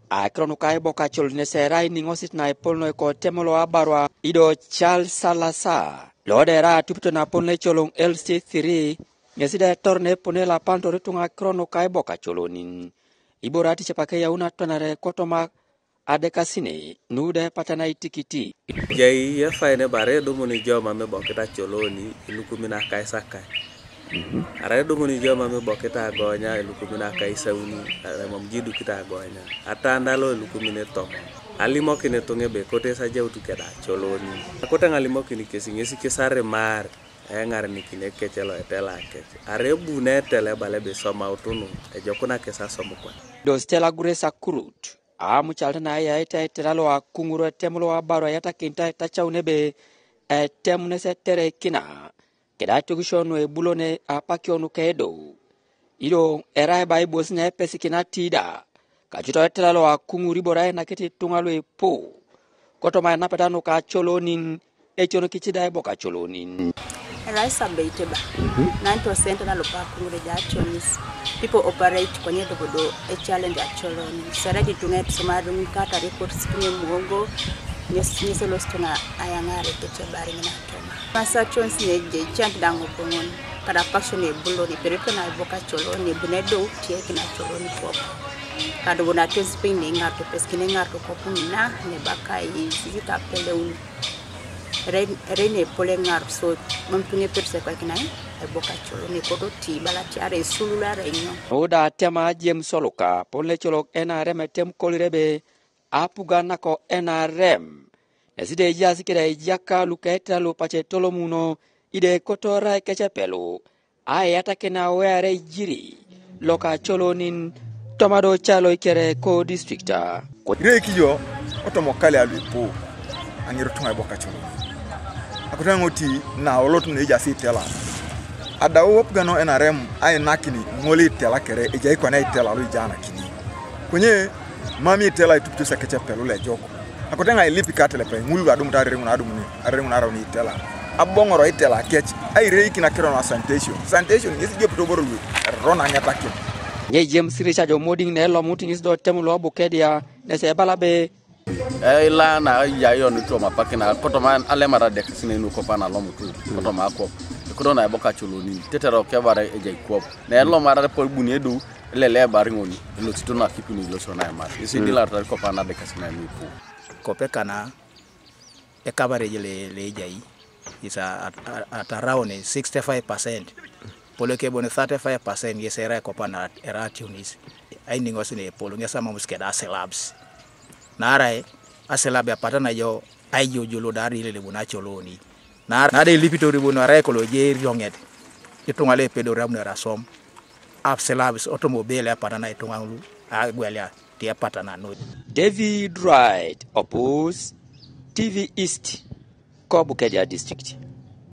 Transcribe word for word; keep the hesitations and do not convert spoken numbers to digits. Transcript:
Akiro nuka ibokacol neserai niŋosit naepol noi kotem lo abarua ido Charles Salasa lo dera atupito napol necoloŋ L C three, ŋesi de tor nepone lapan tori tuŋa akiro nuka ibokacolonin. Iboro aticepak eyaun atwanare kotoma adekasine nude patana itikiti. Jai efaine bare edumuni jo mam ebokit acoloni ilukumin akaisakai. Arai edumuni jo mam ebokit agonya ilukumin akaisauni, arai mam jidukit agonya. Atandalo ilukumin etomon. Alimokin etuŋ ebe kote esajaut keda acoloni. Akote ŋalimokin kesi ŋesi kisarimar eŋarnikin ekece lo etela kec. Arai ebune etela ebala ebe somautunu, ejokuna kes asomukon. Dostela gures akurut. Amucal tena ayaita etela lo akuŋur etem lo abaru ayatakinta etacaun ebe etem neseterekina keda tokisio nuebulone apakio nukedo. Ido erai bai bosi naepesikin atida kacuto etela lo akuŋur ibore ainakit ituŋa luipu kotoma enapeta nuka acolonin. Econo kicida ibokacolonin. Erai sabeit eba. Nine percent na lupa kuŋure ja aconis. People operate konye dogodo e challenge acolonin. Sera di tuŋa etusoma adum kata reports tuŋa muogo. Nyes nyes los tuŋa ayaŋare kece bari ŋina toma. Masa aconis ne je chant daŋ oboŋon. Kada passion ebulo ne perito na ibokacolonin ebune do tie kina coloni pop. Kada bona aconis piny ne ŋarto peskin ne ŋarto kopum na ne bakai sisi tapeleun. Rei ne pole ŋar so mam tuŋ eperu se kwaikinai. Ebokacolo ne kodo ti bala ti ara esululu ara enyo. Oda tema James Oluka pole colok N R M etem kolirebe apuga nako N R M. Eside ejaas kede ejaka luka etela lupace tolomuno ide kotora ekece pelu. Ayatakin aweare ijiri loka acolonin tomado calo ikere ko distrikta. Ire ikijo otomokali aluipu aŋer tuŋa ibokacolo. Akote ŋoti na olot nu ejaas itela. Adau opgano N R M ainakini ŋol itela kere ejai kwana itela luijanakini. Konye mam itela itupito sekece pelu lejok. Akote ŋa ilipi katelepe ŋul adumut arereŋun adumuni arereŋun arauni itela. Aboŋoro itela kec aireikin akiro na sanitation. Sanitation ŋesi jopito boro lu eroro naŋetakin. Nye James Richard Omoding ne elomut ŋesi do tem lo Bukedia nese ebala be. Eila na yayon tuom apakina kotoma alemara dekasine nu kopa na lomutu kotoma akwop. Ekoto na eboka coloni tetere okebara ejai kwop. Na elomara po ibuni edu. Elele ebar ŋoni elosito nakipi nu ilosio naemar isi dilartar kopa nadekasi naemipu. Kopekana e coverage le le ejai is a, at, at around sixty-five percent. Polo ke bone thirty-five percent yes era kopa na era tunis. Ainiŋos ne polo ŋes amamus keda asilabs. Naarai asilab apatana jo aijojolo da arilelebun acoloni. Naarai nada ilipitor bon arai kolo je erioŋet. Ituŋa le epedor amunere asom. Asilabs otomobile apatana ituŋa ŋulu agwelia ti apatana noi. David Wright Opus, T V East, ko Bukedea District.